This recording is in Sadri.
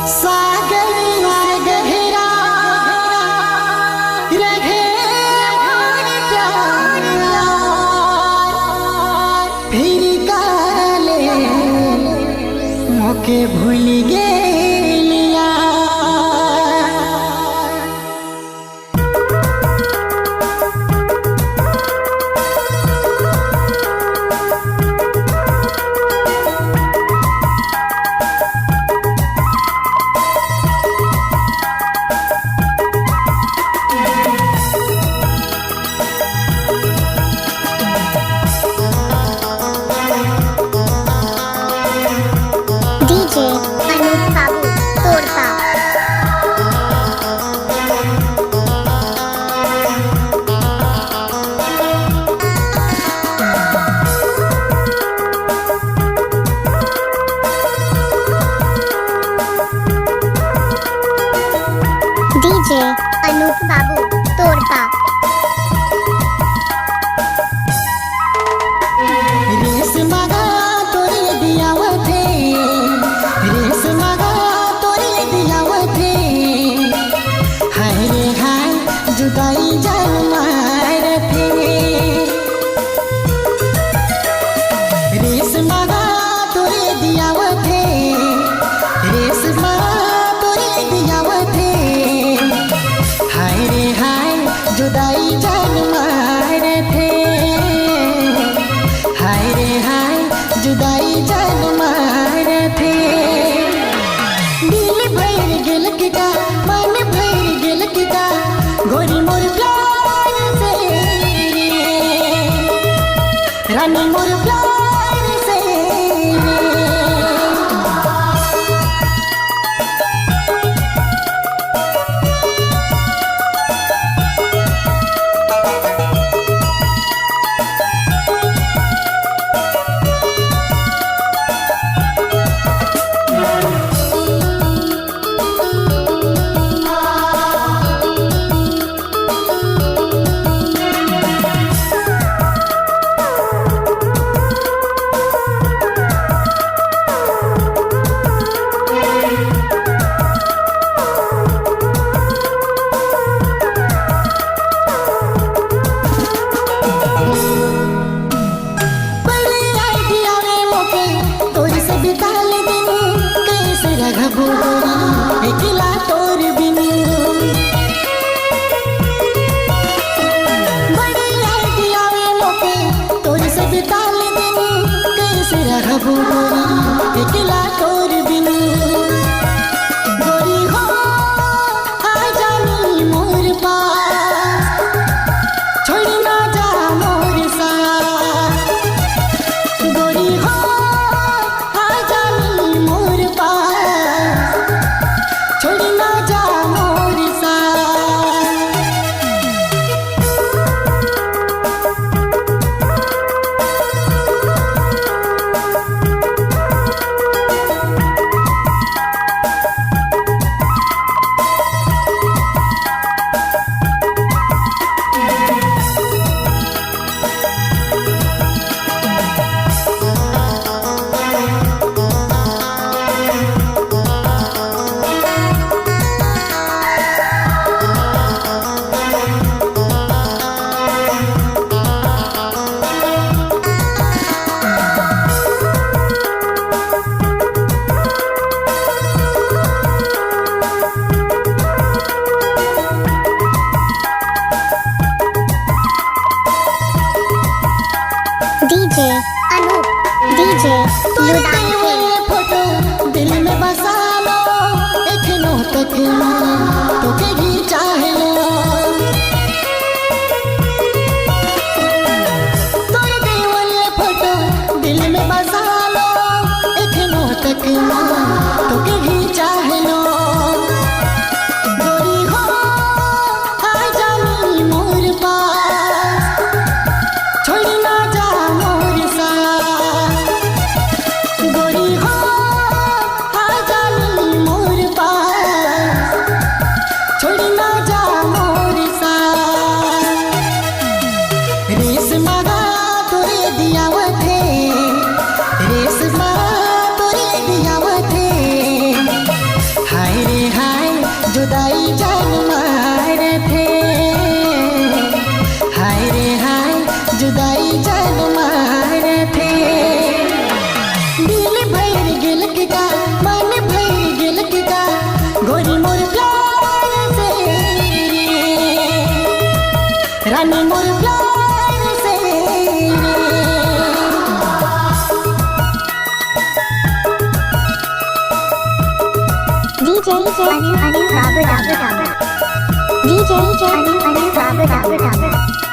सागर से गहरा रहे मोर प्यार, फिर काले मोके भूल गेलिया। डीजे अनूप बाबू तोरपा। डीजे अनूप बाबू तोरपा। रेस मगा तोरे दियावथे, रेस मगा तोरे दियावथे, हाय रे हाय जुदाई जान मारथे। रेस मगा तोरे दियावथे, रेस मगा तोरे दियावथे, हाय रे हाय जुदाई जान मारथे, हाय रे हाय जुदाई जान मारथे। दिल भर गेल का मन भर गेल का गोरी मोर प्यार से रे, रानी मोर प्यार से रे। पहले आइडिया रे मोके तोर से बिताल दिन, कैसे रघबो गोरी एकला तोर बिन। बड़े आइडिया रे मोके तोर से बिताल दिन, कैसे रघबो गोरी एकला तोर बिन। गोरी हो आ जानी मोर पास, छोड़ी ना जा मोर साथ। गोरी हो आ जानी मोर पास, छोड़ी ना जा मोर साथ। डीजे अनूप डीजे तोर लुदान देवल फोटो दिल में बसा लो, एखनो तक तोके ही चाहलो। तोर देवल फोटो दिल में बसा लो, एखनो तक तोके ही चाहलो। गोरी हो आ जानी मोर पास, छोड़ी ना जा मोर साथ। गोरी हो आ जानी मोर पास, छोड़ी ना जा मोर साथ। रेस मगा तोरे दियावथे, रेस मगा तोरे दियावथे, जुदाई जान मारथे। हाय रे हाय, जुदाई जान मारथे। दिल भर गिल का, मन भर गिल का, गोरी मोर प्यार से रे, रानी मोर प्यार से रे। DJ Anu Anu Babu Babu. DJ Anu Anu Babu Babu.